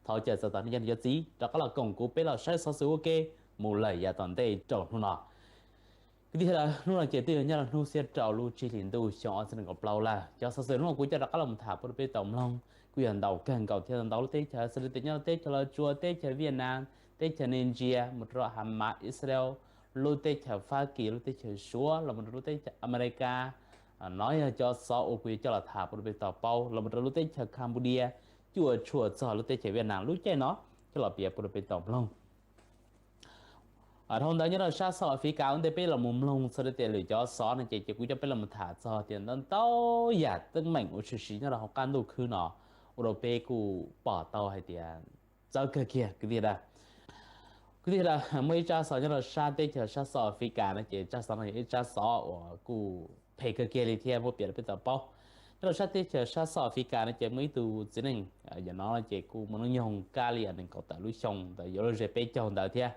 Thov caw txog tau nej cov niam cov txiv rov qab los koom kuv peb los saib xov xwm ua ke mus lawm yav tom ntej rau hnub no. Kwv tij sawv daws, hnub no ces twb yog nyob rau hnub xiab rau lub tsib hlis ntuj xyoo ob txhiab nees nkaum plaub lawm. Cov xov xwm hnub no kuv coj rov qab los mus tham pub rau peb tau mloog kuj yog ntau kawg nkaus thiab ntau lub teb chaws, xws li tias nyob rau teb chaws Los Tsuas, teb chaws Vij Nam, teb chaws Nigeria, mus rau Hamas, Israel, lub teb chaws Fab Kis, lub teb chaws Suav, los mus rau lub teb chaws Amelikas. No yog cov xov uas kuv yuav coj los tham pub rau peb tau paub, los mus rau lub teb chaws Cambodia, cuaj tshuam txog lub teb chaws Vij Nam lub caij no coj los piav pub rau peb tau mloog. Dhau ntawd nyob rau sab xo Africa ua ntej peb los mus mloog txog tias lwm cov xov no ces ces kuv coj peb los mus tham txog tias ntau ntau yam teeb meem uas tshwm sim nyob rau hauv qab ntuj khwb no ua rau peb kuj pom tau hais tias txawv kawg kiag kwv tij sawv daws. Kwv tij sawv daws, muaj ib tsab xov nyob rau sab teb chaws sab xo Africa no ces tsab xov no yog ib tsab xov uas kuj phem kawg kiag li thiab muab piav rau peb tau paub. Nyob rau sab teb chaws sab xo Africa no ces muaj ib tug txiv neej, yam no ces kuj muaj hnub nyoog kab li nees nkaum tawm lub xyoo ntawd yuav luag ze peb caug ntawd thiab.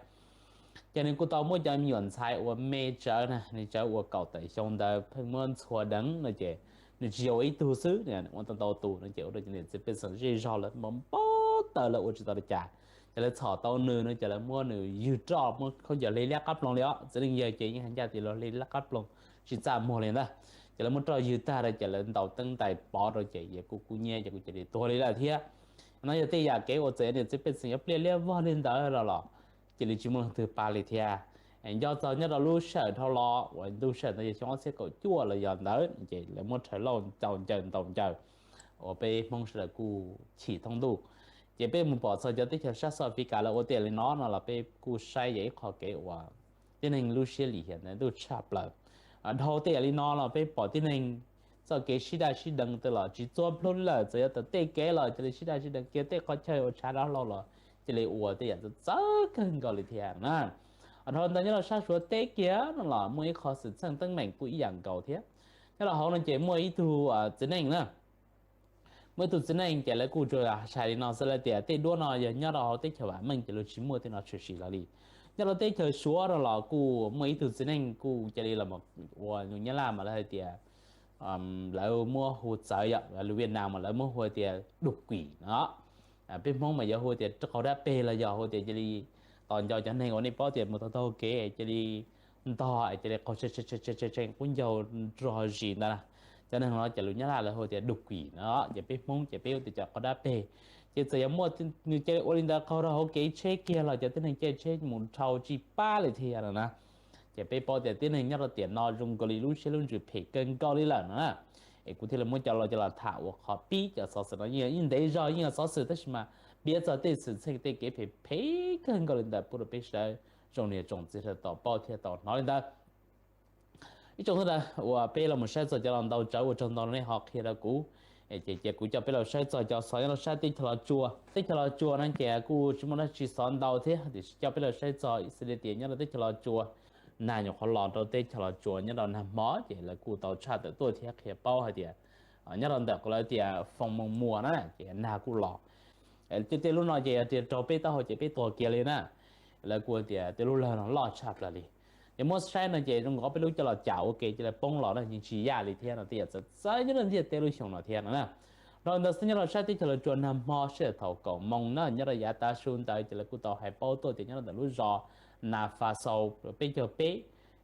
Ces nws kuj tau muab cov me nyuam ntxhais uas me tsawv na, nws tsawv uas kaum tawm xyoo ntawd pheej muab ntxhua deev no ces nws tsis yog ua ib tug xwb, nws ua tau ntau tus no ces ua rau cov niam txiv pej xeem zej zog lawv npau npau taws lawv ua tsis tau li cas. Ces lawv txhom tau nws no ces lawv muab nws ywg roj muab khaub ncaws hle liab qab ploog li os. Txiv neej yawg ces yeej hais ncaj tias luag hle liab qab ploog tsis txaj muag li ntag. Ces lawv muab roj ywg tag rau ces lawv ntaus teeb ntais pov rau ces yawg kuj kub hnyiab ces kuj cia li tuag li lawm thiab. No yog tej yam kev uas txawm niam txiv pej xeem yuav pliag liab vog li ntawd los los cia li tsis muaj leej twg pab li thiab. Nco txog nyob rau lub sij hawm dhau los uas ntuj sij hawm ntawd yog xyoo ob txhiab kaum cuaj los yog ntawd ces lawv muab rhawv lauj ntaus ncaws ntaus ncaws uas peb Hmoob sawv daws kuj chim thoob ntuj. Ces peb mus pom txog cov teb chaws sab South Africa lawv ua tej yam li no no los peb kuj saib yog ib qho kev uas tib neeg lub siab lim hiam ntawd ntuj tshaj plaws. Dhau tej yam li no los peb pom tib neeg txoj kev sib daj sib deev twb los tsis txuag plhu li lawm, txawm yog tawm tej kev los cia li sib daj sib deev kiag, tej qhov chaw uas tshav dab hlau los cia li ua tej yam txawv txawv kawg nkaus li thiab na. Dhau ntawd nyob rau sab Suav teb kiag no los muaj ib qho xwm txheej teeb meem kuj ib yam nkaus thiab. Nyob rau hauv no ces muaj ib tug txiv neej na, muaj ib tug txiv neej ces lawv kuj tsuas hais li no xwb, lawv tias tej duab no yog nyob rau hauv teb chaws vam meej ces luag tsis muaj tej no tshwm sim los li. Nyob rau teb chaws Suav no los kuj muaj ib tug txiv neej kuj cia li los ua lus Nyab Laj mas lawv hais tias, lawv muab hu txawv yom, lus Vij Nam mas lawv muab hu tias đột quỵ no. Peb Hmoob mas yuav hu tias qaug dab peg los yog hu tias cia li, tos nco cov neeg uas nej paub tias mus taug taug kev cia li ntog cia li qaug tshee qub ncaug rog zis ntawd. Cov neeg no ces lus Nyab Laj lawv hu tias đột quỵ no, ces peb Hmoob ces peb hu tias cov qaug dab peg. Ces txawm yog muaj nws cia li ua li ntawd qaug rau hauv kev tsheb kiag los cov tib neeg caij tsheb mus dhau tsis pab li thiab no na. Ces peb paub tias tib neeg nyob rau tiam no zoo nkaus li lub siab lub ntsws phem kawg nkaus li lawm no na. Es kuv thiaj li muab coj los coj los tham ua qhov pib, cov xov xwm no yeej ntev zog yeej yog xov xwm tab sis mas piav txog tej xwm txheej tej kev phem phem kawg nkaus li ntawd pub rau peb sawv daws tsoom niam tsoom txiv sawv daws tau paub thiab tau hnov li ntawd. Ib tsoom sawv daws uas peb los mus saib txog cov los ntau tsawv ua tsaug ntau rau nej ho qhia rau kuv. Ces cia kuv coj peb los saib txog cov xov nyob rau sab teb chaws Los Tsuas. Teb chaws Los Tsuas no ces kuj tsis muaj dab tsi xov ntau thiab, tiam sis coj peb los saib txog ib xwm li tias nyob rau teb chaws Los Tsuas, nag nyuam qhuav los rau teb chaws Los Tsuas nyob rau nag hmo ces lawv kuj tau tshaj tawm tuaj thiab qhia paub hais tias nyob rau ntawm qhov lawv tias Foos Moos Muas na ces nag kuj los. Ces tej lub no ces yog tias raug peb taub hau ces peb tuag kiag li na. Lawv kuj tias tej lub lawg no loj tshaj plaws li. Ces muab saib no ces zoo nkaus peb lub coj los cam ua ke cia li poob los na yeej tsis yaj li thiab no, tej yam txawv txawv nyob rau ntiaj teb lub xyoo no thiab no na. Dhau ntawd xwb nyob rau sab teb chaws Los Tsuas nag hmo sij hawm thaum kaum moos na nyob rau yav tav su ntawd ces lawv kuj tau hais paub tuaj tias nyob rau ntawm lub zos Nas Fas Xaus peb caug peb,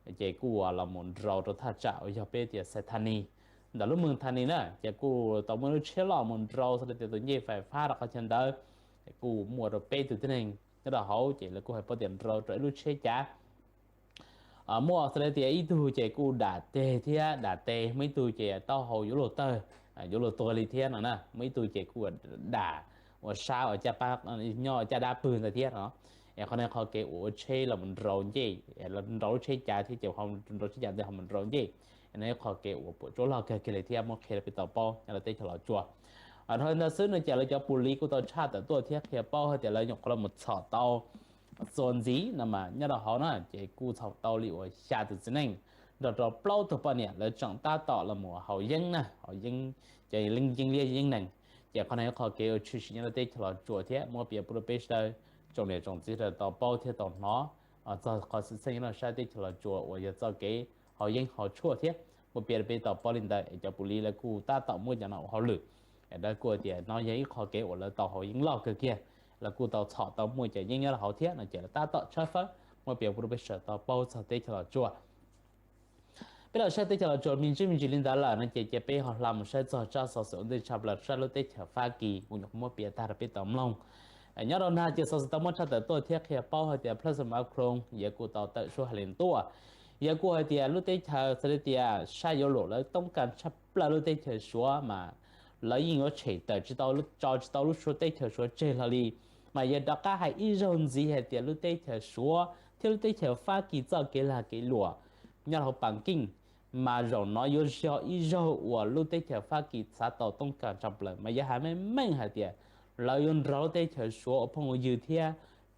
ces kuj los mus nraus rau thaj tsam uas yog peb tias Xais Thas Nis, ntawm lub moos Thas Nis na ces kuj tau muaj lub tsheb loj mus nraus xws li tias tus ncej fais fab rau qhov chaw ntawd, kuj muaj rau peb tug tib neeg nyob rau hauv ces lawv kuj hais paub tias nraus rau ib lub tsheb cav. Muaj xws li tias ib tug ces kuj dam teg thiab dam tes, muaj ib tug ces taub hau yuav luag tawg, yuav luag tuag li thiab no na, muaj ib tug ces kuj dam ua sab uas caj pab nyob caj dab pwg ntawd thiab no. Es qhov no qhov kev uas ua tsheb los mus nraus ncej, nraus lub tsheb cav thiab ces nraus tsheb cav ntawd ho mus nraus ncej, no ib qhov kev uas puas tsuaj loj kawg kiag li thiab muab qhia rau peb tau paub nyob rau teb chaws Los Tsuas. Dhau ntawd xwb no ces lawv cov pus lis kuj tau tshaj tawm tuaj thiab qhia paub hais tias lawv nyuam qhuav los mus txhom tau txuas ntxiv no mas nyob rau hauv na ces kuj txhom tau li uas xya tus txiv neej nrog rau plaub tug poj niam, lawv tseem tab tom los mus haus yeeb na, haus yeeb, ces yeeb liab yeeb nees. Ces qhov no ib qho kev uas tshwm sim nyob rau teb chaws Los Tsuas thiab muab piav pub rau peb sawv daws tsoom niam tsoom txiv sawv daws tau paub thiab tau hnov txog qhov xwm txheej nyob rau sab teb chaws Los Tsuas uas yog txoj kev haus yeeb haus tshuaj thiab muab piav rau peb tau paub li ntawd es cov pus lis lawv kuj tab tom muab cov no ua hauj lwm. Es lawv kuj tias no yog ib qho kev uas lawv tau haus yeeb loj kawg kiag, lawv kuj tau txhom tau muaj cov yeeb nyob rau hauv thiab no ces lawv tab tom tshawb fawb muab piav pub rau peb sawv daws tau paub txog teb chaws Los Tsuas. Peb los saib teb chaws Los Tsuas me ntsis me ntsis li ntawd lawm no ces cia peb ho hla mus saib txog tsab xov xwm ua ntej tshaj plaws saib lub teb chaws Fab Kis kuj nyuam qhuav muab piav tag rau peb tau mloog. Nyob rau nag ces xov xwm tau muab tshaj tawm tuaj thiab qhia paub hais tias President Macron yawg kuj tau tawm suab hais li tuaj. Yawg kuj hais tias lub teb chaws txhais li tias sab yuav luam lawv toob kas tshaj plaws lub teb chaws Suav mas lawv yeej yuav tshem tawm tsis tau, tso tsis tau lub suav teb chaws Suav tseg hlo li. Mas yawg rov qab hais ib zaug ntxiv hais tias lub teb chaws Suav thiab lub teb chaws Fab Kis txoj kev lag kev luam nyob hauv Pas Keej mas zaum no yuav yog ib zaug uas lub teb chaws Fab Kis xav tau toob kas tshaj plaws mas yawg hais meej meej hais tias lawv yuav nrog lub teb chaws Suav ua phooj ua ywg thiab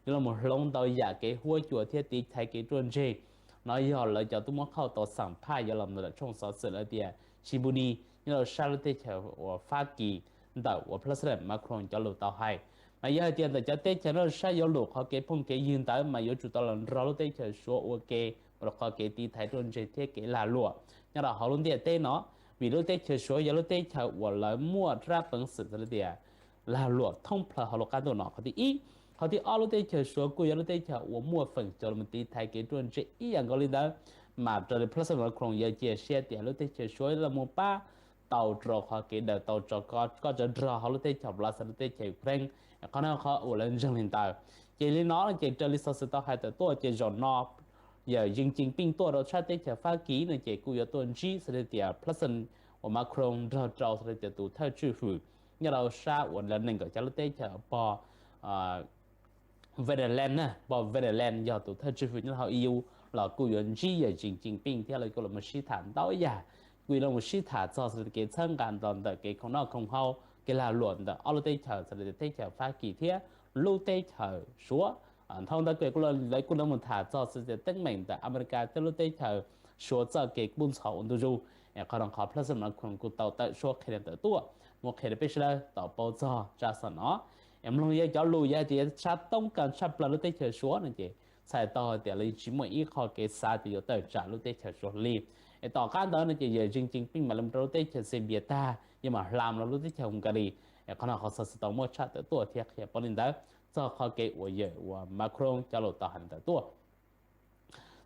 yuav los hloov ntau yam kev huab cua thiab tiv thaiv kev ruaj ntseg. No yog lawv cov tub muab qhauj tau xam phaj yuav los ntawm tshooj xov xwm lawv tias Sibuni nyob rau sab lub teb chaws uas Fab Kis ntawm uas President Macron cov lus tau hais. Mas yog hais tias ntawm cov teb chaws nyob rau sab yuav luam qhov kev phooj kev ywg ntawd mas yuav tsum tau los nrog lub teb chaws Suav ua ke ua rau qhov kev tiv thaiv ruaj ntseg thiab kev lag luam nyob rau hauv lub ntiaj teb no, vim lub teb chaws Suav yog lub teb chaws uas lawv muaj rab peev xwm txhais li tias lag luam thoob plaws hauv lub qab ntuj no qhov thib ib. Qhov thib ob, lub teb chaws Suav kuj yog lub teb chaws uas muaj feem coob los tiv thaiv kev ruaj ntseg ib yam nkaus li ntawd. Mas raws li President Macron yawg cia siab tias lub teb chaws Suav los mus pab tau rau qhov kev daws tau tso kob tsov rog hauv lub teb chaws Russia lub teb chaws Ukraine. Qhov no qhov uas lawv ntseeg li ntawd. Ces li no ces raws li xov xwm tau hais tawm tuaj ces zaum no yawg Xi Jinping tuaj rau sab teb chaws Fab Kis no ces kuj yuav tuaj ntsib txhais li tias President uas Macron nrog rau txhais li tias tus thawj tswj hwm nyob rau sab uas lawv nees nkaum xya lub teb chaws pog Netherlands na, pog Netherlands yog tus thawj tswj hwm nyob hauv E U los kuj yuav ntsib yawg Xi Jinping thiab lawv kuj los mus sib tham ntau yam. Kuj yuav los mus sib tham txog txhais li kev txhawb nqa los ntawm kev khoom noj khoom haus, kev lag luam ntawm ob lub teb chaws txhais li teb chaws Fab Kis thiab lub teb chaws Suav. Dhau ntawd kuj lawv kuj los mus tham txog txhais li teeb meem ntawm Amelikas thiab lub teb chaws Suav txoj kev kub ntxhov ua ntu zus. Qhov no qhov President Macron kuj tau tawm suab qhia li ntawd tuaj, muab qhia rau peb sawv daws tau paub txog tsab xov no. Mloog yawg cov lus yog hais tias sab toob kas tshaj plaws lub teb chaws Suav no ces txhais tau hais tias lawv yeej tsis muaj ib qho kev xav tias yuav tawm tsam lub teb chaws Suav li. Es tom qab ntawd no ces yawg Xi Jinping mam li mus rau lub teb chaws Serbia tag, yawg mam hla mus rau lub teb chaws Hungary. Qhov no qhov xov xwm tau muaj tshaj tawm tuaj thiab qhia paub li ntawd txog qhov kev uas yawg uas Macron cov lus tau hais li ntawd tuaj.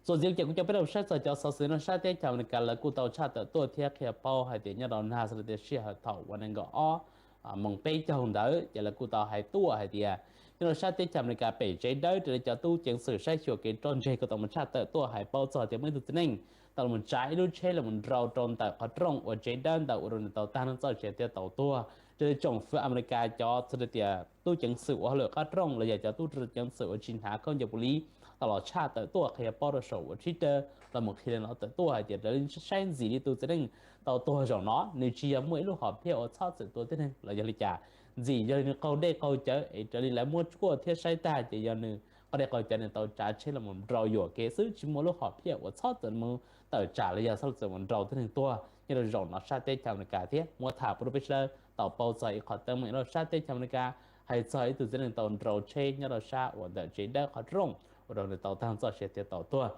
Txuas ntxiv ces kuv coj peb los saib txog cov xov xwm no, sab teb chaws Amelikas lawv kuj tau tshaj tawm tuaj thiab qhia paub hais tias nyob rau nag txhais li tias sij hawm thaum uas nees nkaum ob moos peb caug ntawd ces lawv kuj tau hais tuaj hais tias nyob rau sab teb chaws Amelikas pem tsev dawb raws li cov tub ceev xwm saib xyuas kev ruaj ntseg kuj tau mus tshaj tawm tuaj hais paub txog tias muaj ib tug txiv neej tau los tsav ib lub tsheb los nrau rau ntawm qhov rooj uas tsev dawb ntawd ua rau nws tau tag neej txoj sia thiab tau tuag. Raws li tsoom fwv Amelikas cov txhais li tias tub ceev xwm ua hauj lwm qab rooj los yog cov tub ceev xwm uas tsis hnav khaub ncaws pus lis tau los tshaj tawm tuaj qhia paub rau saum uas Twitter los mus qhia li no tawm tuaj hais tias raws li saib ntxim li tus txiv neej tau tuag zaum no nws tsis yog muaj ib lub hom phiaj uas txhob txwm tua tib neeg los yog li cas. Ntxim yog li nws qaug dej qaug cawv es raws li lawv muab tshuaj thiab saib tag ces yog nws qaug dej qaug cawv nws tau tsav tsheb los mus nrau yuam kev xwb, tsis muaj lub hom phiaj uas txhob txwm mus tawm tsam los yog txhob txwm mus nrau tib neeg tuag. Nyob rau zaum no sab teb chaws Amelikas thiab muab tham pub rau peb sawv daws tau paub txog ib qho teeb meem nyob rau sab teb chaws Amelikas hais txog ib tug txiv neej tau nrau tsheb nyob rau sab uas ntawm tsev dawb qhov rooj ua rau nws tau tag txoj sia thiab tau tuag.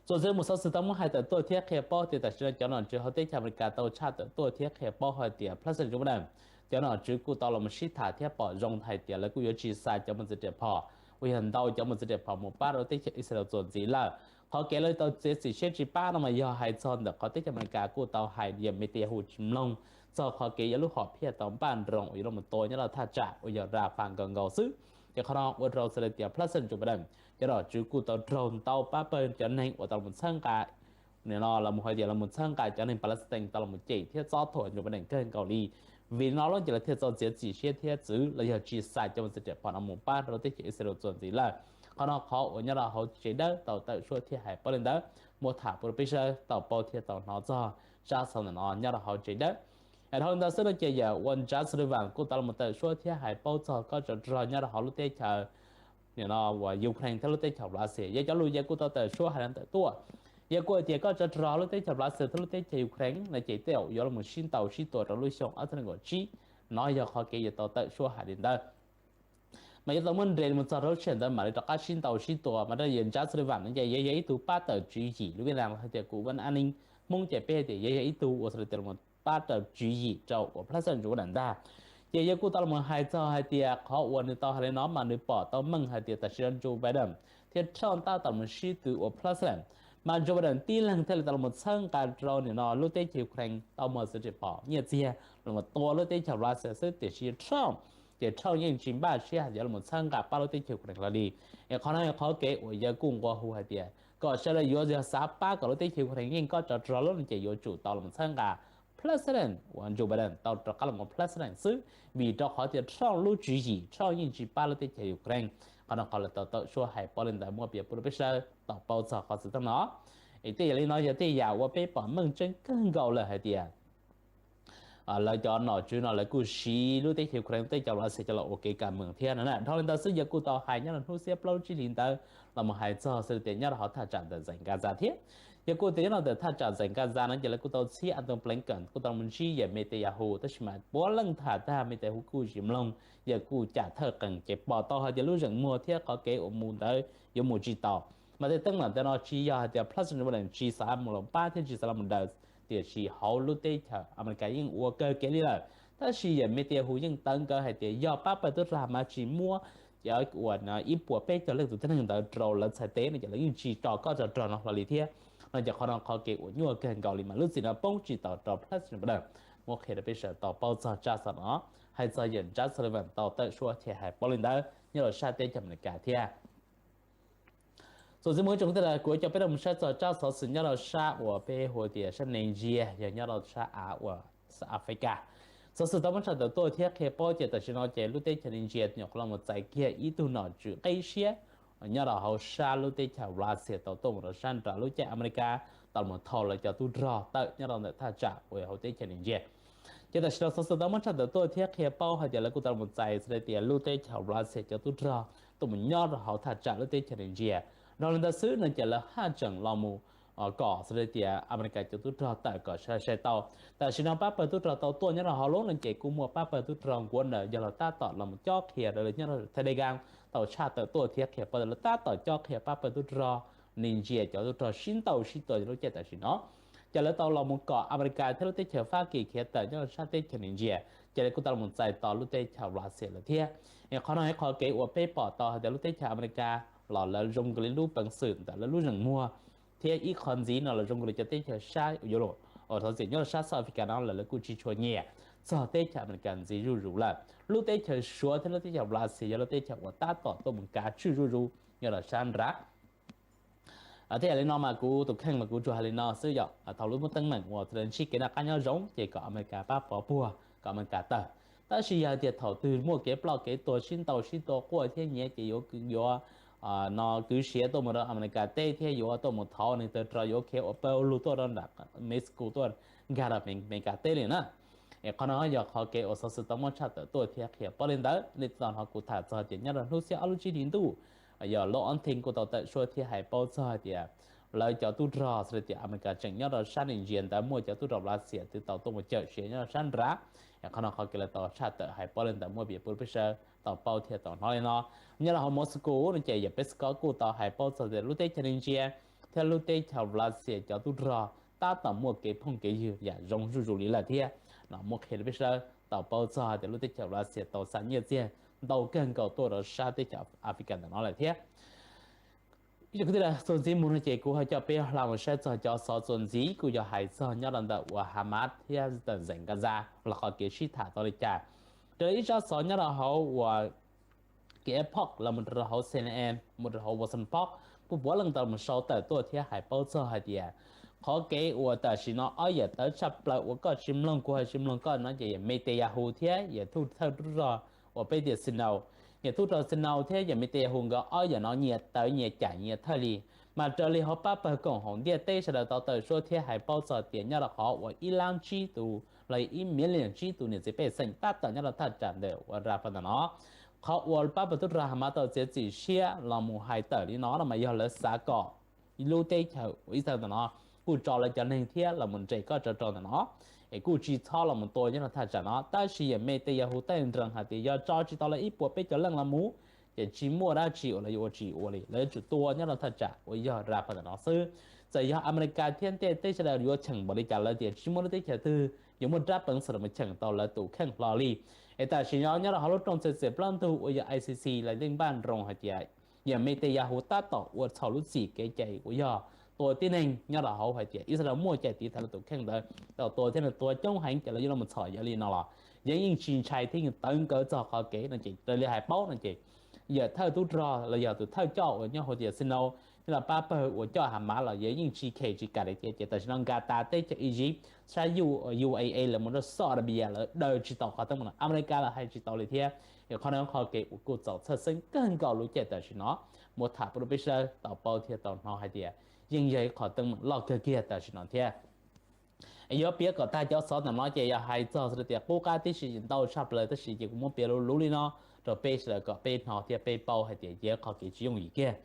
Txuas ntxiv mus xov xwm tau muab hais tawm tuaj thiab qhia paub tias tam sim no cov nom tswv hauv teb chaws Amelikas tau tshaj tawm tuaj thiab qhia paub hais tias President Joe Biden cov nom tswv kuj tau los mus sib tham thiab pom zoo hais tias lawv kuj yuav tsis xa cov mos txwv riam phom uas yog ntau cov mos txwv riam phom mus pab rau teb chaws Israel txuas ntxiv lawm. Qhov kev lawv tau txiav txim siab tsis pab no mas yog hais txog ntawm qhov teb chaws Amelikas kuj tau hais yawg Netanyahu tsis mloog txog qhov kev yuav lub hom phiaj tau npaj nroos uas yuav los mus tua nyob rau thaj tsam uas yog Rafah nkaus nkaus xwb. Ces qhov no ua rau txhais li tias President Joe Biden cov nom tswv kuj tau raug ntau pab pawg cov neeg uas tau los txhawb nqa, nim no los hais tias los txhawb nqa cov neeg Palestine tau los cem thiab txob thuam Joe Biden kawg nkaus li. Vim no lawm ces lawv thiaj tau txiav txim siab thiab txwv los yog tsis xa cov mos txwv riam phom no mus pab rau teb chaws Israel txuas ntxiv lawm. Qhov no qhov uas nyob rau hauv tsev dawb tau tawm suab thiab hais paub li ntawd, muab tham pub rau peb sawv daws tau paub thiab tau hnov txog tsab xov ntawm no nyob rau hauv tsev dawb. Dhau li ntawd xwb no ces yawg uas Jake Sullivan kuj tau los tawm suab thiab hais paub txog kob tsov rog nyob rau hauv lub teb chaws nim no uas Ukraine thiab lub teb chaws Russia. Yawg cov lus yawg kuj tau tawm suab hais li ntawm tuaj. Yawg kuj hais tias kob tsov rog lub teb chaws Russia thiab lub teb chaws Ukraine no ces tej zaum yuav los sib ntaus sib tua rau lub xyoo ob txhiab nees nkaum tsib. No yog qhov kev yawg tau tawm suab hais li ntawd. Mas yuav tau muab nres mus txog rau lub sij hawm ntawd mam li rov qab sib ntaus sib tua. Mas raws li yawg Jake Sullivan no ces yawg yog ib tug pab tawm tswv yim lub Viaj Nam hais tias kuv Vaj Nam Nis Hmoob ces peb hais tias yawg yog ib tug uas txhais li tias los pab tawm tswv yim rau uas President Joe Biden ntag. Ces yawg kuj tau los hais txog hais tias qhov uas nws tau hais li no mas nws pom tau meej hais tias tam sim no Joe Biden thiab Trump tab tom los sib tw ua president, mas Joe Biden tib leeg thiaj li tau los txhawb nqa rau nim no lub teb chaws Ukraine tau mus xwm tsis pom nyiaj txiag los tua lub teb chaws Russia xwb, tiam sis Trump ces Trump yeej tsis npaj siab hais tias los txhawb nqa pab lub teb chaws Ukraine hlo li. Es qhov no yog qhov kev uas yawg kuj nqua hu hais tias kom sawv daws yuav yog xav pab kom lub teb chaws Ukraine yeej kob tsov rog lub no ces yuav tsum tau los txhawb nqa president uas Joe Biden tau rov qab los ua president xwb, vim rau qhov tias Trump lub tswv yim Trump yeej tsis pab lub teb chaws Ukraine. Qhov no qhov lawv tau tawm suab hais paub li ntawd muab piav pub rau peb sawv daws tau paub txog qhov xwm txheej no. Es tej yam li no yog tej yam uas peb pom meej tseeb kawg nkaus lawm hais tias lawv cov nom tswv no lawv kuj siv lub teb chaws Ukraine tej cov Russia cov los ua kev kam meem thiab no na. Dhau li ntawd xwb yawg kuj tau hais nyob rau hnub xiab plaub lub tsib hlis ntawd los mus hais txog xwm tias nyob rau hauv thaj tsam ntawm Gaza thiab. Yawg kuj tias nyob rau ntawm thaj tsam Gaza no ces lawv kuj tau txib Antony Blinken kuj tau mus ntsib yawg Netanyahu, tab sis mas puav leej tham tag Netanyahu kuj tsis mloog, yawg kuj cam thawj qees ces pom tau hais tias lub zeem muag thiab qhov kev uas mus ntawd yuav mus tsis tau. Mas tej teeb meem ntawd no tsis yog hais tias president Biden tsis xav mus los pab thiab tsis xav los mus daws, tiam sis hauv lub teb chaws Amelikas yeej ua kawg kev li lawm. Tab sis yawg Netanyahu yeej tawv nkawd hais tias yog pab pawg tub rog Hamas tsis muab cov uas ib puas peb caug leej tus tib neeg ntawd rau lawv txhais tes no ces lawv yeej tsis tso kob tsov rog no hlo li thiab. No ces qhov no qhov kev uas nyuaj kawg nkaus li mas lub txim no poob tsis tau rau president Biden. Muab qhia rau peb sawv daws tau paub txog tsab xov no, hais txog yawg Jake Sullivan tau tawm suab thiab hais paub li ntawd nyob rau sab teb chaws Amelikas thiab. Txuas ntxiv mus ib tsoom kwv tij, kuv coj peb rov mus saib txog tsab xov xwm nyob rau sab uas peb hu tias sab Nigeria, yog nyob rau sab av uas Africa. Xov xwm tau muab tshaj tawm tuaj thiab qhia paub ces tam sim no ces lub teb chaws Nigeria nyuam qhuav los mus txais kiag ib tug nom tswv qib siab nyob rau hauv sab lub teb chaws Russia tau tuaj mus rau sab nram lub caij Amelikas tau mus thau lawv cov tub rog tawm nyob rau ntawm thaj tsam uas hauv teb chaws Nigeria. Ces tam sim no xov xwm tau muab tshaj tawm tuaj thiab qhia paub hais tias lawv kuj tau mus txais xws li tias lub teb chaws Russia cov tub rog tuaj mus nyob rau hauv thaj tsam lub teb chaws Nigeria. Dhau li ntawd xwb no ces lawv haj tseem los mus kom xws li tias Amelikas cov tub rog tawm kom sai sai tau. Tam sim no pab pawg tub rog tau tuaj nyob rau hauv lub no ces kuj muaj pab pawg tub rog nkuav ntawd yog los tab tom los mus cob qhia rau lawv nyob rau Telegram tau tshaj tawm tuaj thiab qhia paub tias lawv tab tom cob qhia pab pawg tub rog Nigeria cov tub rog sib ntaus sib tua lub caij tam sim no. Ces lawv tau los mus kom Amelikas thiab lub teb chaws Fab Kis khiav tawm nyob rau sab teb chaws Nigeria, ces lawv kuj tau los mus txais tos lub teb chaws Russia lawm thiab. Es qhov no yog qhov kev uas peb pom tau hais tias lub teb chaws Amelikas los lawv zoo nkaus li lub peev xwm ntawm lawv lub zeem muag thiab ib qho ntxiv no los zoo nkaus li cov teb chaws sab Europe uas thov txim nyob rau sab South Africa no los lawv kuj tsis tshua nyiam txog teb chaws Amelikas ntxiv zuj zus lawm. Lub teb chaws Suav thiab lub teb chaws Russia yog lub teb chaws uas tab tom tuaj mus kav tswj zuj zus nyob rau sab nrad. Tej yam li no mas kuv tus kheej mas kuv tsuas hais li no xwb yom, thaum lub muaj teeb meem uas ntsib kev noj qab nyob zoo ces kom Amelikas pab pov puag kom Amelikas tawg. Tab sis yog tias thaum twg muaj kev ploj kev tuag sib ntaus sib tua quaj thiab nyiav ces yuav yuav no kwv siav tuaj mus rau Amelikas teb thiab yuav tuaj mus thov nws tawg rau yuav khiav ua pawg lug tuaj rau nram Mexico tuaj nkag rau Amelikas teb li na. Es qhov no yog qhov kev uas xov xwm tau muab tshaj tawm tuaj thiab qhia paub li ntawd. Nej tau hnov kuv tham txog tias nyob rau hnub xiab ob lub tsib hlis ntuj, yog Law Onting kuj tau tawm suab thiab hais paub txog hais tias lawv cov tub rog xws li tias Amelikas tseem nyob rau sab Nigeria ntawd muaj cov tub rog Russia twb tau tuaj mus cawm siav nyob rau sab nrad. Qhov no qhov kev lawv tau tshaj tawm hais paub li ntawd muab piav pub rau peb sawv daws tau paub thiab tau hnov li no. Nyob rau hauv Moscow no ces yawg Peskov kuj tau hais paub txog tias lub teb chaws Nigeria thiab lub teb chaws Russia cov tub rog tab tom muaj kev phooj kev ywg yam zoo zuj zus li lawm thiab. No muab qhia rau peb sawv daws tau paub txog hais tias lub teb chaws Russia tau xa nyiaj txiag ntau kawg nkaus tuaj rau sab teb chaws Africa ntawm no lawm thiab. Ib tsoom kwv tij, txuas ntxiv mus no ces kuv ho coj peb hla mus saib txog cov xov txuas ntxiv kuj yog hais txog nyob rau ntawm uas Hamas thiab ntawm Gaza los qhov kev sib tham tau li cas. Raws li ib tsab xov nyob rau hauv uas kev Epoch los mus rau hauv C N N mus rau hauv Washington Post kuj puav leej tau mus sau tawm tuaj thiab hais paub txog hais tias qhov kev uas tam sim no ob yam tawv tshaj plaws uas koj tsis mloog kuv ho tsis mloog koj no ces yawg Netanyahu thiab yawg thawj tub rog uas peb tias Snow, yawg tub rog Snow thiab yawg Netanyahu nkawd ob yam no nyias tawv nyias cam nyias thawj li. Mas raws li hauv pab pawg koom haum ntiaj teb sawv daws tau tawm suab thiab hais paub txog tias nyob rau qhov uas ib lab tsib tus los ib million tsib tus niam txiv pej xeem tab tom nyob rau thaj tsam ntawm uas Rafah ntawm no. Qhov uas pab pawg tub rog Hamas tau txiav txim siab los mus hais tawm li no no mas yog lawv xav kom lub teb chaws uas Israel ntawm no kuj tso lawv cov neeg thiab los mus nres kob tsov rog ntawm no, es kuj tsis txhob los mus tua nyob rau thaj tsam no. Tab sis yawg Netanyahu teej nrees hais tias yog tso tsis tau lawv ib puas peb caug leej los mus ces tsis muaj dab tsi uas lawv yuav ua tsis ua li, lawv yuav tsum tua nyob rau thaj tsam uas yog Rafah ntawm no xwb. Txawm yog Amelikas thiab ntiaj teb sawv daws yuav cheem npaum li cas lawv tias tsis muaj lub teb chaws twg yuav muaj rab peev xwm los mus cheem tau lawv tus kheej hlo li. Es tam sim no nyob rau hauv lub rooj txhia txwm plaub ntug uas yog I C C lawv yeej npaj nroos hais tias yog Netanyahu tab tom ua txhaum lub txim kev cai uas yog tua tib neeg nyob rau hauv hais tias Israel muaj cai tiv thaiv lawv tus kheej ntawd tau tua thiab nws tua coob heev ces lawv yuav los txhom yog li no los yeej yeej tsis ntshai thiab yeej tawv nkawd txog qhov kev no ces raws li hais paub no ces yawm thawj tub rog los yog tus thawj coj uas nyob hauv tias Snow nyob rau pab pawg uas coj Hamas los yeej tsis khem tsis kam li thiab ces tam sim no Qatar teb chaws Iziv sab U A E lawv mus rau Saudi Arabia lawv daws tsis tau qhov teeb meem no, Amelikas los hais tsis tau li thiab. Qhov no qhov kev uas kuj txaus txhawj xeeb kawg nkaus lub caij tam sim no muab tham pub rau peb sawv daws tau paub thiab tau hnov hais tias yeej yog ib qhov teeb meem loj kawg kiag tam sim no thiab. Yuav piav kom tag cov xov ntawm no ces yog hais txog xws li tias qub qab tib si ntau tshaj plaws tab sis ces kuv muab piav luv luv li no rau peb sawv daws kom peb hnov thiab peb paub hais tias yog qhov kev tsis yooj yim kiag.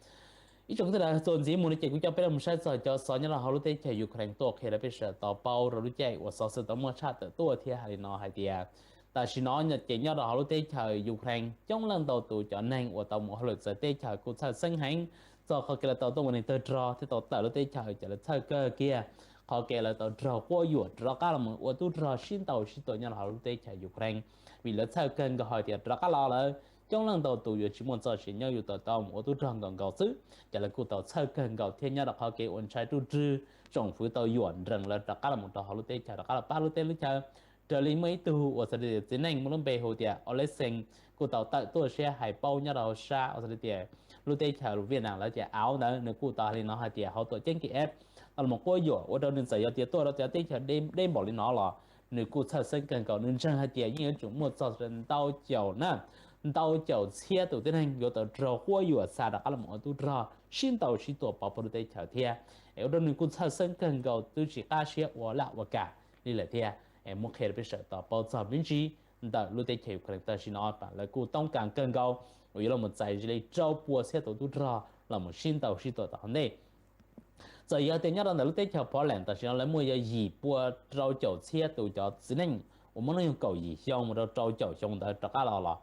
Ib tsoom sawv daws, txuas ntxiv mus no ces kuv coj peb los saib txog cov xov nyob rau hauv lub teb chaws Ukraine tuaj qhia rau peb sawv daws tau paub rau lub caij uas xov xwm tau muaj tshaj tawm tuaj thiab hais li no hais tias tam sim no ces nyob rau hauv lub teb chaws Ukraine coob leej ntau tus cov neeg uas tau mus hauj lwm txawv teb chaws kuj txhawj xeeb heev txog qhov kev lawv tau tuaj ua neeg tawg rog thiab tau tawm lub teb chaws ces lawv txhawj kawg kiag qhov kev lawv tau raug quab yuam rov qab los mus ua tub rog sib ntaus sib tua nyob rau hauv lub teb chaws Ukraine, vim lawv txhawj kawg nkaus hais tias rov qab los lawm coob leej ntau tus yuav tsis muaj txoj sia nyob yuav tau tau mus ua tub rog nkaus nkaus xwb ces lawv kuj tau txhawj kawg nkaus thiab nyob rau qhov kev uas ntshai ruj rwg tsoom fwv tau yuam nrees lawv rov qab los mus rau hauv lub teb chaws rov qab los pab lub teb lub chaw. Raws li muaj ib tug uas xws li tias txiv neej muaj lub npe hu tias Oleksandr kuj tau tawm tuaj siab hais paub nyob rau sab uas xws li tias lub teb chaws Vietnam lawv tias Áo ntawd nws kuj tau hais li no hais tias hauv tuam ceeb Kiev tau los quab yuam ua rau nws txawm yog tias tuaj rau cov teb chaws deb npaum li no los nws kuj txhawj xeeb kawg nkaus, nws ntseeg hais tias yeej yuav tsum muaj txog ntau caum na ntau caum txhiab tus tib neeg yuav tau raug quab yuam xa rov qab los mus ua tub rog sib ntaus sib tua pov puag lub teb chaws thiab. Es ua rau nws kuj txhawj xeeb kawg nkaus twb tsis qab siab ua laj ua kam li lawm thiab. Muab qhia rau peb sawv daws tau paub txog me ntsis ntawm lub teb chaws Ukraine tam sim no lawv kuj toob kas kawg nkaus uas yuav los txais li rau pua txhiab tus tub rog los mus sib ntaus sib tua tom hauv ntej. Txawm yog tias nyob rau ntawm lub teb chaws Poland tam sim no lawv muaj yog yim pua rau caum txhiab tus cov txiv neej uas muaj hnub nyoog kaum yim xyoo mus rau rau caum xyoo ntawd rov qab los los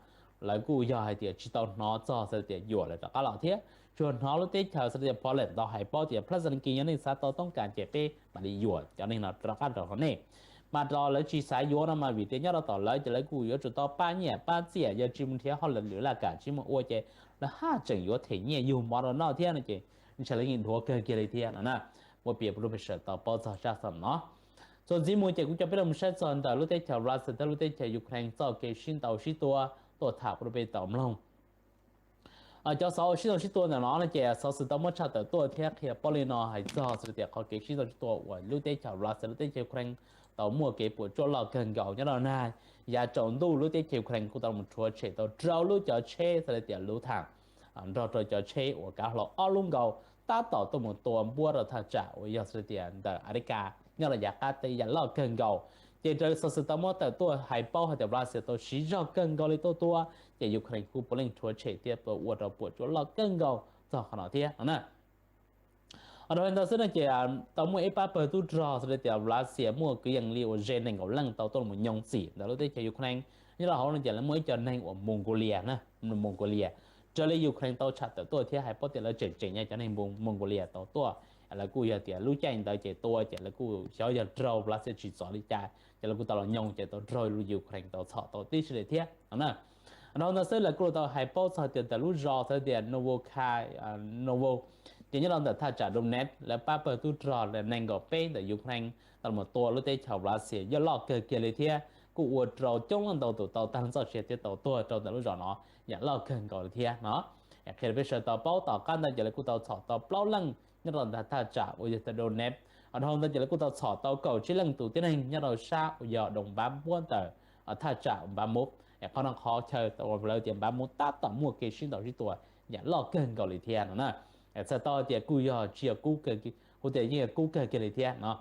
lawv kuj yog hais tias tsis tau hnov txog xws li tias yuam lawv rov qab los thiab. Tsuas hnov lub teb chaws xws li tias Poland tau hais paub tias Zelensky yog nej xav tau toob kas ces peb mam li yuam cov neeg no rov qab rau hauv nej. Mas rau lawv tsis xav yuav no mas vim tias nyob rau tom lawv ces lawv kuj yuav tsum tau pab nyiaj pab txiaj, yog tsis mus nrhiav hauj lwm laj kam tsis muaj ua ces lawv haj tseem yuav them nyiaj yug mov rau noj thiab no ces ntshai lawv yeej dhuav kawg kiag li thiab no na. Muab piav rau peb sawv daws tau paub txog zaj xov no. Txuas ntxiv mus ces kuv coj peb los saib txog ntawm lub teb chaws Russia thiab lub teb chaws Ukraine txoj kev sib ntaus sib tua tuaj tham rau peb tau mloog. Cov xov uas sib ntaus sib tua ntawm no no ces xov xwm tau muab tshaj tawm tuaj thiab qhia paub li no hais txog xws li tias qhov kev sib ntaus sib tua uas lub teb chaws Russia lub teb chaws Ukraine tau muaj kev puas tsuaj loj kawg nkaus nyob rau na. Yav tsaus ntuj lub teb chaws Ukraine kuj tau mus rhuav tshem tau rau lub cov tsheb xws li tias lub tham nrog rau cov tsheb uas kav hlau ob lub nkaus tab tom tuaj mus tua npuab rau thaj tsam uas yog xws li tias ntawm Amelikas nyob rau yav qab teb yam loj kawg nkaus. Ces raws li xov xwm tau muab tawm tuaj hais paub hais tias Russia tau siv zog kawg nkaus li tuaj tua, ces Ukraine kuj puav leej rhuav tshem thiab ua rau puas tsuaj loj kawg nkaus txog qhov no thiab no na. Dhau li ntawd xwb no ces tau muaj ib pab pawg tub rog xws li tias Russia muaj kwv yees li uas ze nees nkaum leej tau tuaj los nyoog txim ntawm lub teb chaws Ukraine. Nyob rau hauv no ces lawv muaj ib co neeg uas Mongolia na, Mongolia. Raws li Ukraine tau tshaj tawm tuaj thiab hais paub tias lawv tseem tseem nyob cov neeg Mongolia tau tuaj, lawv kuj yog tias lub caij ntawd ces tua ces lawv kuj xyov yog raug Russia tsim txom li cas ces lawv kuj tau los nyoog ces tau raug Ukraine tau txhom tau tib si li thiab no na. Dhau ntawd xwb lawv kuj tau hais paub txog tias ntawm lub zos xws li tias Novoka, Novo, ces nyob rau ntawm thaj tsam Donetsk lawv pab pawg tub rog nees nkaum peb ntawm Ukraine tau los tua lub teb chaws Russia yog loj kawg kiag li thiab kuj ua rau coob leej ntau tus tau tag txoj sia thiab tau tuag rau ntawm lub zos no yam loj kawg nkaus li thiab no. Qhia rau peb sawv daws tau paub tom qab ntawd ces lawv kuj tau txhom tau plaub leej nyob rau ntawm thaj tsam uas yog Donetsk. Dhau ntawd ces lawv kuj tau txhom tau kaum tsib leej tus tib neeg nyob rau sab uas yog Donbas puab ntawm thaj tsam Bakhmut. Qhov no qhov chaw uas lawv tias Bakhmut tab tom muaj kev sib ntaus sib tua yam loj kawg nkaus li thiab no na. Txhais tau tias kuj yog tsis yog kub, hu tias yeej yog kub kawg kiag li thiab no.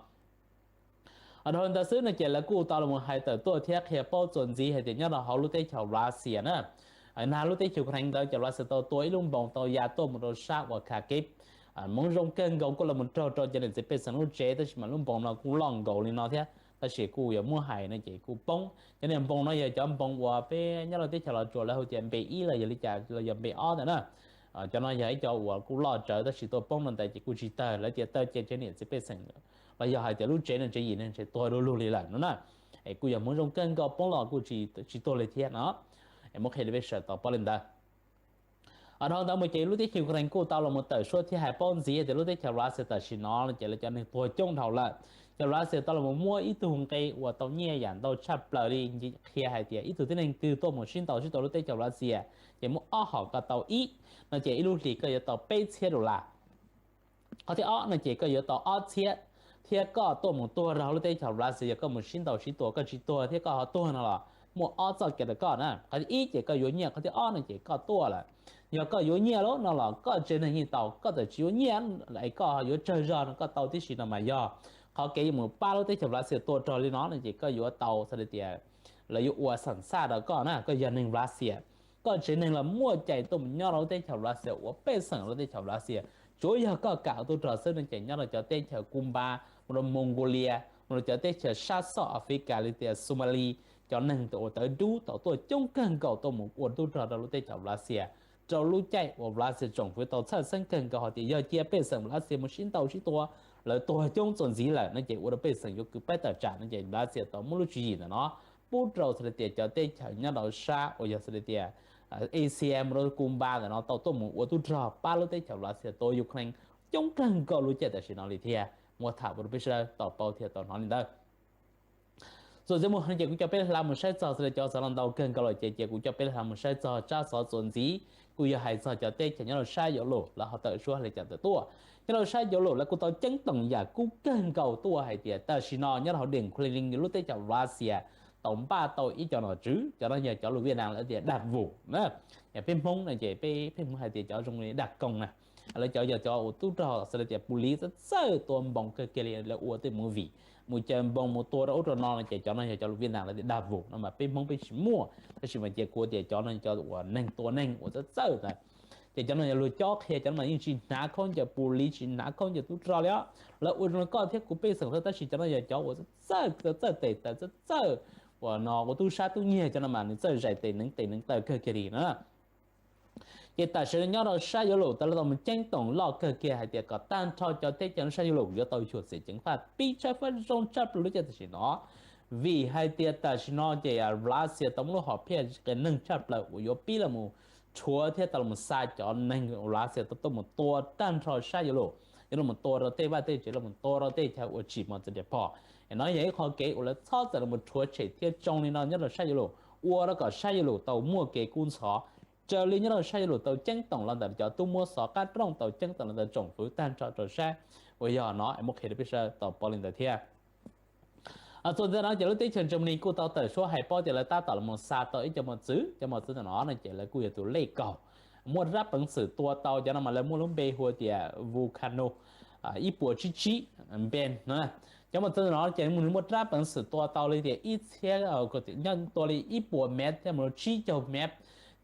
Dhau li ntawd xwb no ces lawv kuj tau los hais tawm tuaj thiab qhia paub txuas ntxiv hais tias nyob rau hauv lub teb chaws Russia na, nag lub teb chaws Ukraine ntawd ces Russia tau tua ib lub npoos tau ya tuaj mus rau sab uas Kharkiv. Hmoov zoo kawg nkaus kuj los mus raug rau cov niam txiv pej xeem lub tsev tab sis mas lub npoos no kuj loj nkaus li no thiab tab sis kuj yuav muab hais no ces kuj poob. Cov niag npoos no yog cov npoos uas peb nyob rau teb chaws Los Tsuas lawv hu tias npe ib los yog li cas los yog npe ob ntawm na. Cov no yog ib co uas kuj loj tsawv tab sis tuaj poob no ntawd ces kuj tsis tawg, lawv tias tawg ces cov niam txiv pej xeem los yog hais tias lub tsev no tsev yim no tseem tuag du lug li lawm no na. es kuj yog hmoov zoo kawg nkaus poob los kuj tsis tuag li thiab no. Muab qhia rau peb sawv tau paub li ntawd. Dhau ntawd mus ces lub teb chaws Ukraine kuj tau los mus tawm suab thiab hais paub ntxiv tias lub teb chaws Russia tam sim no ces lawv cov neeg tuag coob dhau lawm. Cov Russia tau los mus muab ib tug nqe uas tau nyiaj yam ntau tshaj plaws li, qhia hais tias ib tug tib neeg twg tuaj mus sib ntaus sib tua lub teb chaws Russia ces muaj ob hom koj tau ib, no ces ib lub hlis koj yuav tau peb txhiab dollar. Qhov thib ob no ces koj yuav tau ob txhiab, thiab koj tuaj mus tuag rau lub teb chaws Russia yog koj mus sib ntaus sib tua koj tsis tuag thiab koj ho tuag no los muaj ob txoj kev rau koj na. Qhov thib ib ces koj yuav nyiaj, qhov thib ob no ces koj tuaj lawm. Yog koj yuav nyiaj lawm no los koj tsev neeg yeej tau, koj txawm tsis yuav nyiaj es koj yuav tsawg zog no koj tau tib si no mas yog qhov kev yuav mus pab lub teb chaws Russia tua rog li no no ces koj yuav tau xav li tias lawv yuav ua xam xaj rau koj na, koj yog neeg Russia. Koj tsev neeg los muaj cai tuaj mus nyob rau lub teb chaws Russia ua pej xeem lub teb chaws Russia. Tsuav yog koj kam ua tub rog xwb no ces nyob rau cov teb chaws Cuba, mus rau Mongolia, mus rau cov teb chaws sab xoj Africa li tias Somalia, cov neeg uas tawv dub tau tuaj coob kawg nkaus tuaj mus ua tub rog rau lub teb chaws Russia rau lub caij uas Russia tsoom fwv tau txhawj xeeb kawg nkaus hais tias yog cia pej xeem Russia mus sib ntaus sib tua, lawv tuag coob txuas ntxiv lawm no ces ua rau pej xeem yuav kwv pab tawm tsam no ces Russia tau muab lub tswv yim ntawm no pub rau xav li tias cov teb chaws nyob rau sab uas yog xav li tias Asia mus rau Cuba ntawm no tau tuaj mus ua tub rog pab lub teb chaws Russia tua Ukraine coob kawg nkaus lub caij tam sim no li thiab. Muab tham pub rau peb sawv daws tau paub thiab tau hnov li ntawd. Txuas ntxiv mus no ces kuv coj peb hla mus saib txog xav li cov xov los ntau kawg nkaus lawm ces ces kuv coj peb hla mus saib txog tsab xov txuas ntxiv kuj yog hais txog cov teb chaws nyob rau sab Yauv Lus lawv ho tawm suab li cas tawm tuaj. Nyob rau sab Yauv Lus lawv kuj tau ceeb toom yam kub kawg nkaus tuaj hais tias tam sim no nyob rau hauv Deem Khulees lub teb chaws Russia tau npaj tau ib co nom tswv, cov no yog cov lus Viaj Nam lawv tias dag vus na. Yog peb Hmoob no ces peb Hmoob hais tias cov zoo li dag koog na. Lawv cov yog cov uas tub rog xav li tias pus liv txawj txawj tua npoos kawg kiag li, lawv ua tej movie mus caw npoos mus tua rau ub rau no no ces cov no yog cov lus Viaj Nam lawv tias dag vus no mas peb Hmoob peb tsis muaj, tab sis mas ces kuv tias cov no cov uas neeg tua neeg uas txawj txawj ntawd. Ces cov no yog luag cob qhia, cov no mas yeej tsis hnav khaub ncaws pus liv, tsis hnav khaub ncaws tub rog li os. Lawv ua zoo li koj thiab kuv pej xeem xwb, tab sis cov no yog cov uas txawj txawj tes taw txawj txawj uas no ua tub sab tub nyiag, cov no mas nws txawj zais tes neev tes neev taw kawg kiag li na. Ces tam sim no nyob rau sab Yauv Lus tau lawv tau mus ceeb toom loj kawg kiag hais tias kom tag nrho cov teb chaws sab Yauv Lus yuav tau xyuam xim ceev faj pib tshawb fawb zoo tshaj plaws lub caij tam sim no, vim hais tias tam sim no ces Russia tau muaj lub hom phiaj qias neeg tshaj plaws uas yuav pib los mus rhuav thiab tau los mus xa cov neeg Russia tau tuaj mus tua tag nrho sab Yauv Lus, yuav los mus tua rau tej vaj tej tsev, los mus tua rau tej chaw uas tsim mos txwv tias phom. Es no yog ib qho kev uas lawv txhob txawm los mus rhuav tshem thiab tsoo li no nyob rau sab Yauv Lus, ua rau kom sab Yauv Lus tau muaj kev kub ntxhov. Raws li nyob rau sab Yauv Lus tau ceeb toom los ntawm cov tub muab xov qab rooj tau ceeb toom los ntawm tsoom fwv tag nrho rau sab uas yog no es muab qhia rau peb sawv daws tau paub li ntawd thiab. Txuas ntxiv no ces lub teb chaws Germany kuj tau tawm suab hais paub tias lawv tab tom los mus xa tau ib co mos txwv, cov mos txwv ntawm no no ces lawv kuj yog tus lej kaug muaj rab peev xwm tua tau, cov no mas lawv muaj lub npe hu tias Volcano ib puas tsib tsib mpen no. Cov mos txwv ntawm no ces nws muaj rab peev xwm tua tau li tias ib txhiab, nyob tua li ib puas mev thiab mus rau tsib caug mev.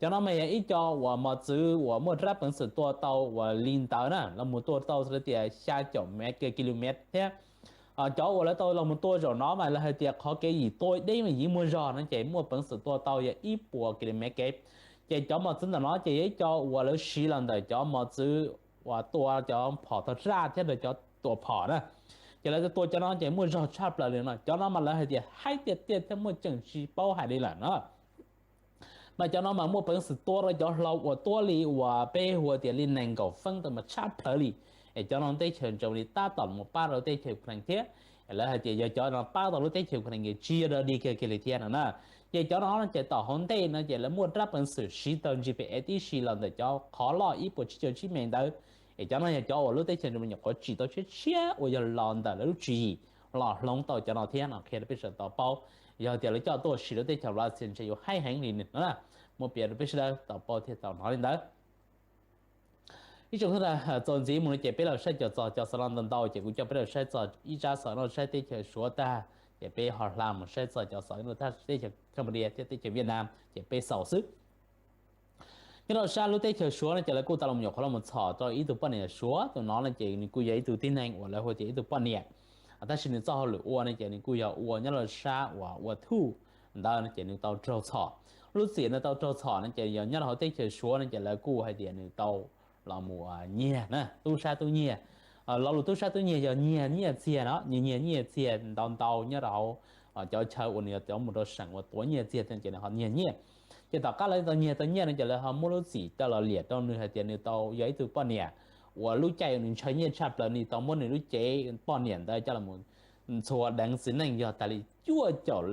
Cov no mas yog ib co uas mos txwv uas muaj rab peev xwm tua tau uas li ntawd na, los mus tua tau li tias xya caum mev kilomev thiab. Cov uas lawv tau los mus tua zaum no mas lawv hais tias qhov kev yim tua deb mas yim muaj zog no ces muaj peev xwm tua tau yog ib puas kilomev kev. Ces cov mos txwv ntawm no ces yog ib co uas lawv siv los ntawm cov mos txwv uas tua cov phom tog raj thiab ntawm cov tua phom na. Ces lawv tua cov no ces muaj zog tshaj plaws li no. Cov no mas lawv hais tias haib tiag tiag thiab muaj tseem tsis paub hais li lawm na. Mas cov no mas muaj peev xwm tua rau cov hlau uas tuab li uas peb hu tias li nees nkaum feeb tau mas tshaj plaws li. Es cov no teb chaws Germany tab tom los pab rau teb chaws Ukraine thiab. Lawv hais tias yog cov no pab tau lub teb chaws Ukraine ces tsis yog dog dig kiag kiag li thiab no na. Ces cov no ces tom hauv ntej no ces lawv muaj rab peev xwm siv tau G P S tib si los ntawm cov qhov loj ib puas tsib caug tsib mev ntawd. Es cov no yog cov uas lub teb chaws Germany nyuam qhuav tsim tau tshiab tshiab uas yog los ntawm lawv lub tswv yim los hloov tau cov no thiab no qhia rau peb sawv daws tau paub. Yog tias lawv coj tuaj siv rau teb chaws Russia ntshe yuav haib heev li no na. Muab piav rau peb sawv daws tau paub thiab tau hnov li ntawd. Ib tsoom phooj ywg, txuas ntxiv mus no ces peb los saib cov txog cov xov no ntau ntau ces kuv coj peb los saib txog ib tsab xov no saib teb chaws Suav tag ces peb ho hla mus saib txog cov xov no teb chaws Cambodia thiab teb chaws Vietnam ces peb xaus xwb. Nyob rau sab lub teb chaws Suav no ces lawv kuj tau los nyuam qhuav los mus txhom rau ib tug poj niam Suav, tus no no ces nws kuj yog ib tug tib neeg uas lawv hu tias ib tug poj niam, tab sis nws txoj hauj lwm ua no ces nws kuj yog ua nyob rau sab uas ua thuj ntawd no ces nws tau raug txhom. Lub txim nws tau raug txhom no ces yog nyob rau hauv teb chaws Suav no ces lawv kuj hais tias nws tau los mus nyiag na, tub sab tub nyiag. Lo lus tub sab tub nyiag yog nyiag nyiaj txiag no, nyiag nyiaj txiag ntau ntau nyob rau hauv cov chaw uas nws yog cov mus rau seem uas tuav nyiaj txiag ces nws ho nyiag nyiaj. Ces tom qab lawv tau nyiag tau nyiaj no ces lawv ho muab lub txim coj los liam rau nws hais tias nws tau yog ib tug poj niam uas lub caij nws ntshaw nyiaj tshaj plaws nws tau muab nws lub cev poj niam ntawd coj los ntxhua deev txiv neej yog tas li cuaj caum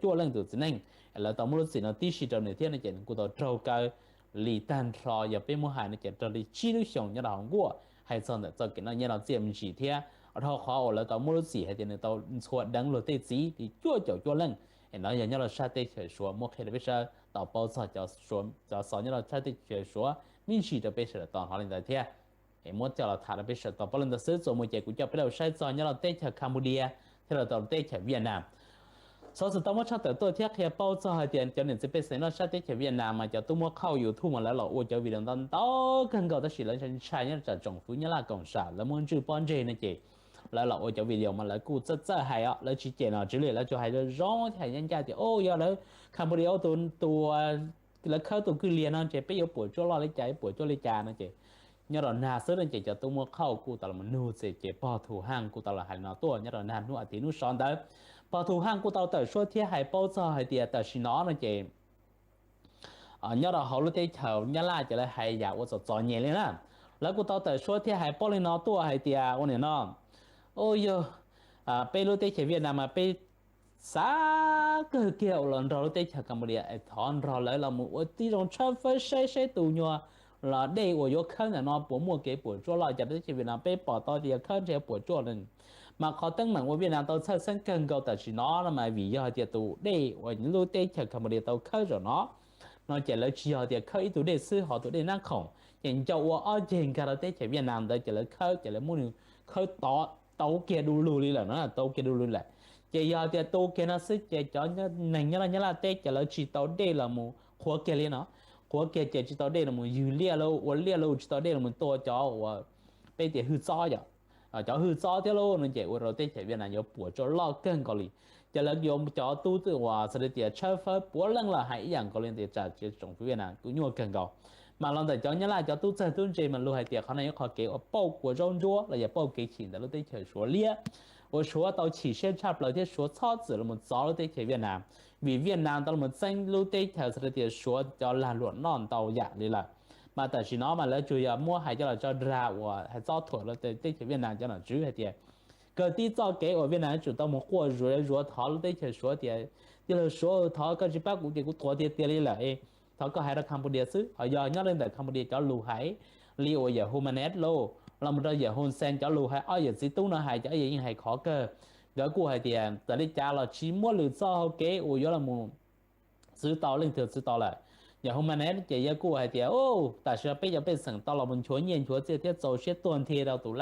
cuaj leej tus txiv neej. Lawv tau muab lub txim no tib si rau nws thiab no ces nws kuj tau raug kaw li tag nrho, yog peb muab hais no ces raug li tsib lub xyoos nyob rau hauv nkuaj. Hais txog ntawm txoj kev noj nyiaj no txiaj me ntsis thiab, dhau qhov uas lawv tau muab lub txim hais tias nws tau ntxhua deev luag tej txiv li cuaj caum cuaj leej. Es no yog nyob rau sab teb chaws Suav muab qhia rau peb sawv daws tau paub txog cov xov nyob rau sab teb chaws Suav me ntsis rau peb sawv daws tau hnov li ntawd thiab. Es muab coj los tham rau peb sawv daws tau paub li ntawd xwb. Txuas mus ces kuv coj peb los saib txog nyob rau teb chaws Cambodia thiab los tau teb chaws Vietnam. Xov xwm tau muab tshaj tawm tuaj thiab qhia paub txog hais tias cov niam txiv pej xeem nyob sab teb chaws Vietnam mas cov tub muab qhauj YouTube mas lawv los ua cov video ntau ntau kawg nkaus tab sis lawv ntshai nyob rau tsoom fwv Nyab Laj koom sam lawv muab ntswj pob ntseg no ces lawv los ua cov video mas lawv kuj txawj txawj hais os, lawv tsis cem nom tswv li, lawv tsuas hais zoo zoo thiab hais ncaj ncaj tias o yog lawv Cambodia ua tus, lawv khawb tus kwj liag no ces peb yuav puas tsuaj loj li cas yuav puas tsuaj li cas no ces nyob rau nag xwb no ces cov tub muab qhauj kuj tau los nug txim ces pog Thu Haj kuj tau los hais no tuaj nyob rau nag hnub tim hnub so ntawd. Pog Thu Haj kuj tau tawm suab thiab hais paub txog hais tias tam sim no no ces nyob rau hauv lub teb chaws Nyab Laj ces lawv hais yam ua txom txom nyem li na. Lawv kuj tau tawm suab thiab hais paub li no tuaj hais tias ua nim no, o yog peb lub teb chaws Vietnam mas peb xav kawg kiag ua los nrog lub teb chaws Cambodia es thov nrog lawv los mus ua tib zoo tshawb fawb saib saib tus nyuag los dej uas yuav khawb ntawm no puas muaj kev puas tsuaj loj cas peb teb chaws Vietnam peb pom tau tias khawb ntshe puas tsuaj li. Mas qhov teeb meem uas Vietnam tau txhawj xeeb kawg nkaus tam sim no no mas vim yog hais tias tus dej uas lub teb chaws Cambodia tau khawb zaum no no ces lawv tsis yog tias khawb ib tug dej xwb ho tus dej Nab Khoom ces ncau ua ob ceg nkag rau teb chaws Vietnam ntawd ces lawv khawb ces lawv muab nws khawb tau kiag du lug li lawm no, tau kiag du lug lawm. Ces yog tias tu kiag no xwb ces cov neeg nyob rau Nyab Laj teb ces lawv tsis tau dej los mus qhuav kiag li no, qhuav kiag ces tsis tau dej los mus ywg liaj los ua liaj los tsis tau dej los mus tua cov uas peb tias hwj txob yom, cov hwj txob thiab lauj no ces ua rau teb chaws Vietnam yuav puas tsuaj loj kawg nkaus li. Ces lawv yuav cov tub uas xav tias tshawb fawb puav leej los hais ib yam nkaus li tias tsam tsoom fwv Vietnam kuj nyuaj kawg nkaus. Mas los ntawm cov Nyab Laj cov tub txawg tub ntse mas luag hais tias qhov no yog qhov kev uas pauj kua zaub ntsuab los yog pauj kev chim ntawm lub teb chaws Suav liab, uas Suav tau chim siab tshaj plaws thiab Suav txhob txwm los txov lub teb chaws Vietnam, vim Vietnam tau los txeeb lub teb chaws xav tias Suav cov lag luam noj ntau yam li lawm. Mas tam sim no mas lawv tsuas yog muab hais coj los tso dag uas hais txob thuam lawv teb chaws Vietnam cov nom tswv hais tias kawg tib txoj kev uas Vietnam yuav tsum tau mus quaj zuav zuav thov lub teb chaws Suav tias, yog lawv Suav thov koj tsis pab kuv ces kuv tuag tiag tiag li lawm. Thov koj hais rau Cambodia xwb, ho yog nyob li ntawm Cambodia cov lus hais li uas yawm Hun Manet lauj los mus rau yawm Hun Sen cov lus hais ob yawm txiv tub no hais ces ob yawm yeej hais khov kawg. Nkawd kuj hais tias txawm li cas los tsis muaj lwm txoj hau kev uas yuav los mus txwv tau leej twg txwv tau lawm. Yawm Hun Manet ces yawg kuj hais tias tam sim no peb cov pej xeem tau los mus nchuav nyiaj nchuav txiaj thiab txaus siab tuag nthi rau tus,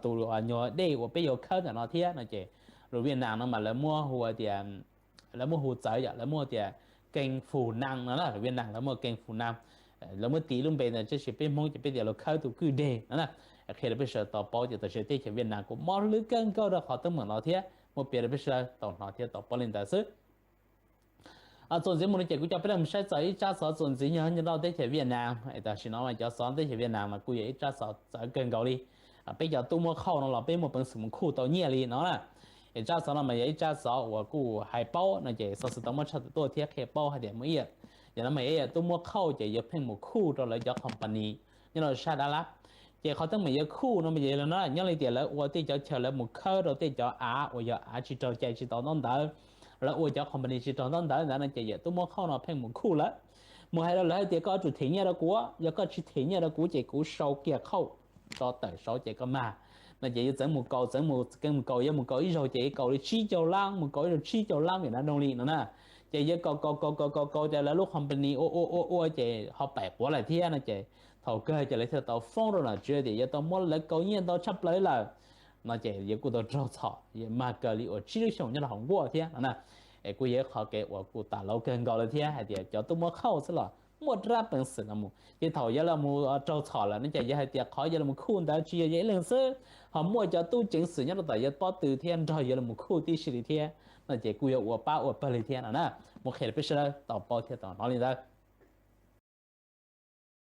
tus nyuag dej uas peb yuav khawb ntawm no thiab no ces lus Viaj Nam no mas lawv muab hu tias, lawv muab hu txawv yom, lawv muab tias keeg Fus Nam no na, lus Viaj Nam lawv muab keeg Fus Nam, lawv muab tis lub npe ntawd tab sis peb Hmoob ces peb tias lus khawb tus kwj deg no na. Qhia rau peb sawv daws tau paub tias tam sim teb chaws Viaj Nam kuj mob lwj kawg nkaus rau qhov teeb meem no thiab muab piav rau peb sawv daws tau hnov thiab tau paub li ntawd xwb. Txuas ntxiv mus no ces kuv coj peb los saib txog ib tsab xov txuas ntxiv nyob rau teb chaws Viaj Nam. Tam sim no mas cov xov teb chaws Viaj Nam mas kuj yog ib tsab xov txawv kawg nkaus li. Peb cov tub muab qhauj no los peb muaj peev xwm mus khuj tau nyiaj li no na. Es tsab xov no mas yog ib tsab xov uas kuj hais paub no ces xov xwm tau muab tshaj tawm tuaj thiab qhia paub hais tias muaj ib yam, yog no mas ib yam tub muab qhauj ces yuav pheej mus khuj rau lawv cov company nyob rau sab Dab Lab. Ces qhov teeb meem yuav khuj no mas yog li no, nyob li tias lawv ua tej cov chaw lawv mus khawb rau tej cov av uas yog av tsis raug cai tsis tau ntaub ntawv, lawv ua cov company tsis raug ntaub ntawv ntawd no ces yawm tub muab qhauj no pheej mus khuj lawv, mus hais rau lawv hais tias koj yuav tsum them nyiaj rau kuv, yog koj tsis them nyiaj rau kuv ces kuv sau kiag qhauj rau tawm saud ces koj mag. No ces yuav txeev mus kaus, txeev mus keev mus kaus, yuav mus kaus ib zaug ces yuav kaus li tsib caug lab, mus kaus ib zaug tsib caug lab vim na doo li no na. Ces yuav kaus kaus kaus kaus kaus kaus ces lawv lub company ua ua ua ua ces ho pais quav lawm thiab no ces thaum kawg ces lawv thiaj tau foob rau nom tswv tias yuav tau muab lawv kaus nyiaj ntau tshaj plaws lawm. No ces yuav kuj tau raug txhom, yuav mag kawg li uas tsib lub xyoos nyob rau hauv nkuaj thiab no na. Es kuj yog ib qhov kev uas kuj tas laub kawg nkaus li thiab hais tias cov tub muab qhauj xwb los muaj rab peev xwm los mus ces thaum yuav los mus raug txhom lawm no ces yuav hais tias qhov yuav los mus khuj ntawd tsis yog yog ib leeg xwb, ho muaj cov tub ceev xwm nyob rau tom yuav pob tw thiab nrog yuav los mus khuj tib si li thiab no ces kuj yuav ua pab ua pawg li thiab no na. Muab qhia rau peb sawv daws tau paub thiab tau hnov li ntawd.